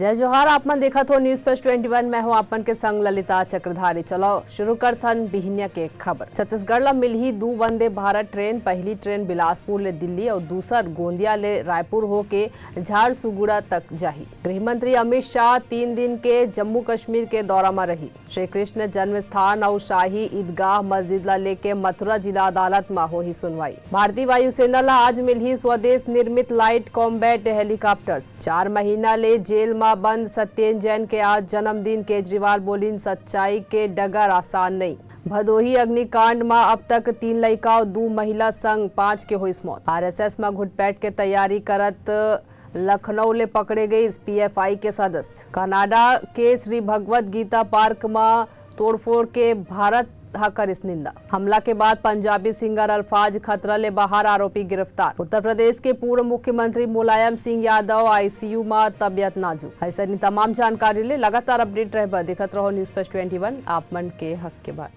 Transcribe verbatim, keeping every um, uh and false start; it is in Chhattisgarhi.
जय जोहार, आप मन देखत हो News Flash twenty one, मैं हूं आप मन के संग ललिता चक्रधारी। चलो शुरू करथन बिहिनिया के खबर। छत्तीसगढ़ ला मिलही दू वंदे भारत ट्रेन। पहली ट्रेन बिलासपुर ले दिल्ली और दूसर गोंदिया ले रायपुर होके झारसुगुड़ा तक जाही। गृह मंत्री अमित शाह तीन दिन के जम्मू कश्मीर के दौरा म रही। श्री कृष्ण जन्म स्थान अउ शाही ईदगाह मस्जिद ला लेके मथुरा जिला अदालत म होही सुनवाई। भारतीय वायुसेना ला आज मिलही स्वदेश निर्मित light combat helicopters। चार महीना ले जेल म बंद सत्येन जैन के आज जन्मदिन। केजरीवाल बोलिन, सच्चाई के डगर आसान नइ। भदोही अग्निकांड म अब तक तीन लइका अउ दू महिला संग पांच के होइस मौत। आरएसएस म घुटपैठ के तैयारी करत लखनऊ ले पकड़े गइस पीएफआई के सदस्य। कनाडा के श्री भगवत गीता पार्क म तोड़फोड़ के भारत ह करिस निंदा। हमला के बाद पंजाबी सिंगर अल्फाज खतरा ले बाहर, आरोपी गिरफ्तार। उत्तर प्रदेश के पूर्व मुख्यमंत्री मुलायम सिंह यादव आईसीयू म, तबियत नाजुक। अइसने तमाम जानकारी ले लगातार अपडेट रहे बर देखत रहो News Flash twenty one, आप मन के हक के बात।